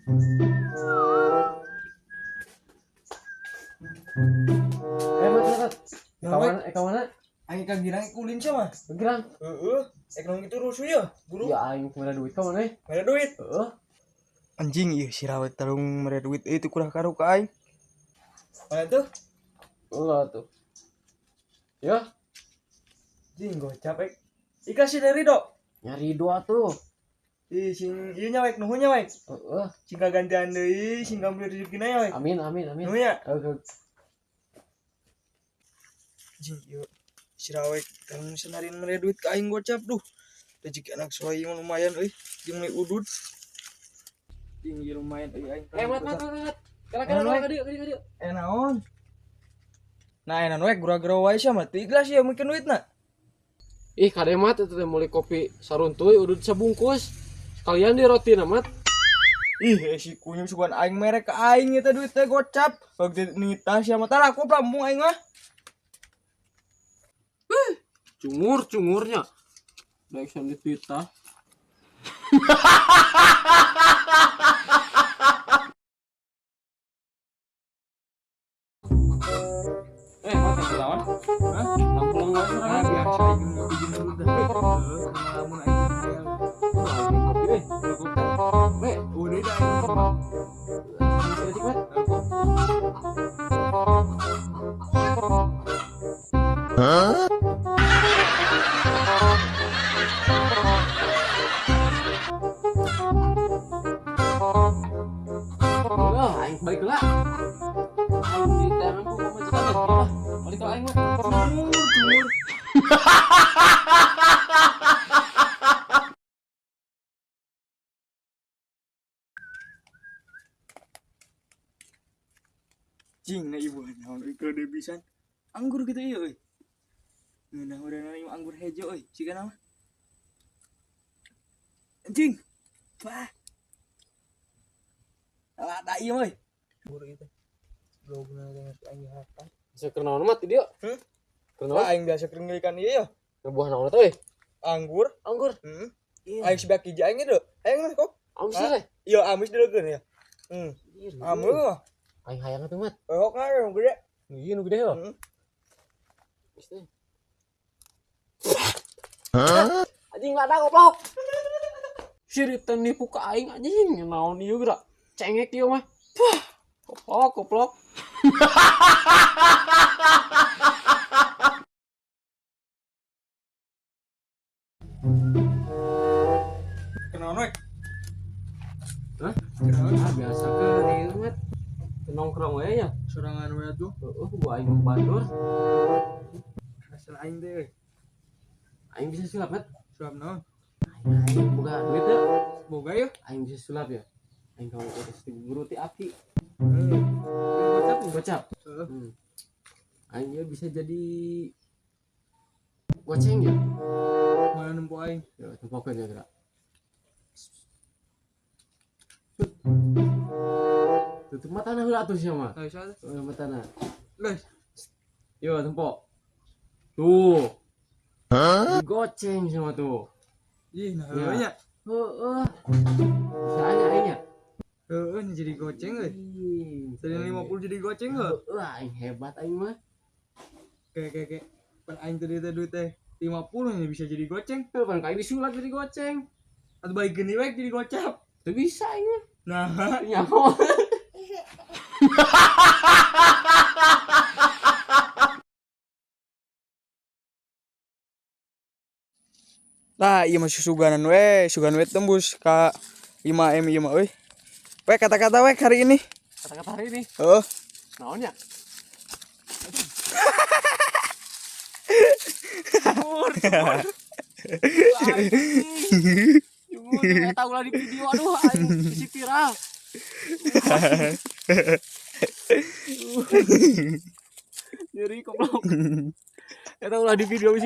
Eh, mat, mat, mat. Nah, Kawan, kawan, Aing ka girang kulin sia mah. Girang. Heeh, ekonomi itu rusuh ya, buru. Ya aing mere duit ka mana? Mere duit. Heeh. Anjing ieu si rawet tarung mere duit itu kurang karu ka aing. Mana tuh? Enggak tuh. Ya, Anjing gocap ek. Ika si dari dok. Nyari dua tuh. Ih sing ieu nya wek nuhun nya wek. Heeh. Sing kagantian deui, sing kambil rezekina ya wek. Amin, amin, amin. Nuhun ya. Oke. Anjing ieu si rawek tarung senarin mere duit ka aing gocap duh. Rezeki anak soai mah lumayan euy, jeung meuli udud. Anjing ieu lumayan euy aing. Eh, mat, mat, mat, mat. Kala, kala, Naon, kala, kadieu, kadieu, kadieu. Eh naon? Nah, enak we gura-gura wae sia mah. Teu ikhlas ya mungkin duitna. Ih, kade mat itu teh meuli kopi saruntuy udud sabungkus. Sekalian di roti na mat. Ih, si kunyum sugan aing mere ka aing eta duit teh gocap. Bag nitah sia mah tara aku plambung aing mah. Cungur, cungurnya. Baik sambil dititah. Eh, mat, yang lawan? Hah? Nongkrong nggak sih, Ah, Ran? biasa aing ngopi jeung dulu dah. Heeh, lamun aing hayang. Kopi, eh. Weh, Udah dah aing. bisa mat. Udah, aing balik lah. Aing di tangan ku pamajikan lah. Lah, balik lah aing mah. Cungur, cungur. Cing na ibu naon euy kode pisan. Anggur gitu ieu euy. Ngeunah urang ieu anggur hejo euy, siga nama. Anjing. Wah. Alah da ieu euy. Anggur ieu teh. Blogna teh geus aing harta. Bisa keur naon mat di dieu? Hmm? Keur naon? Wah, aing biasa keur ngeulikan ieu ya. Buah naon teh euy? Anggur. Anggur. Heeh. Iya. Aing sebeak hiji aing itu. Aing mah kok. Amis teh. Iya, amis dilekeun ya. Hmm. Amis mah. Aing hayang atuh mat. Kok kan gede. Ieu nu gede heuh. Heeh. Geus teh. Hah? Anjing lada goblok. Sirit teh nipu ka aing anjing naon ieu geura. Cengek ieu mah. Puh. Goblok, goblok. Kenaon we? Hah? Kenaon? Ah, biasa ke ieu mat. Nongkrong we nya. Sorangan we atuh. Heeh, gua aing mau batur. Asal aing teh euy. Aing bisa sulap mat. Sulap naon? Aing boga duit teu. Boga yeuh. Aing bisa sulap ya. Aing kamu urus di guru ti aki. Heeh. Gocap, gocap. Heeh. Aing ya bisa jadi goceng ya. Mana nempo aing? Ya, tempokeun ya geura. Tutup matana heula atuh sia mah. Tah bisa teh. Tutup matana. Guys. Yo tempo. Tuh. Hah? Goceng sama tuh. Ih, nah Ya. heueuh nya. Heeh. Bisa nya aing nya. Heeh, nya jadi goceng euy. Ih, Tadi 50 jadi goceng heuh. Heeh, aing hebat aing mah. Kayak kayak kayak pan aing tadi teh duit teh 50 nya bisa jadi goceng. Heuh, pan aing disulap jadi goceng. Atau balik gini we jadi gocap. Teu bisa aing mah. Nah, Nyaho. Nah, iya masih suganan we, sugan we tembus ka 5M ieu mah euy. We kata-kata we hari ini. Kata-kata hari ini. Heeh. Naon nya? Cungur, cungur. Cungur, nggak tahu lah di video, aduh, aing bisi viral. Nyeri goblok. Nggak tahu lah di video bisi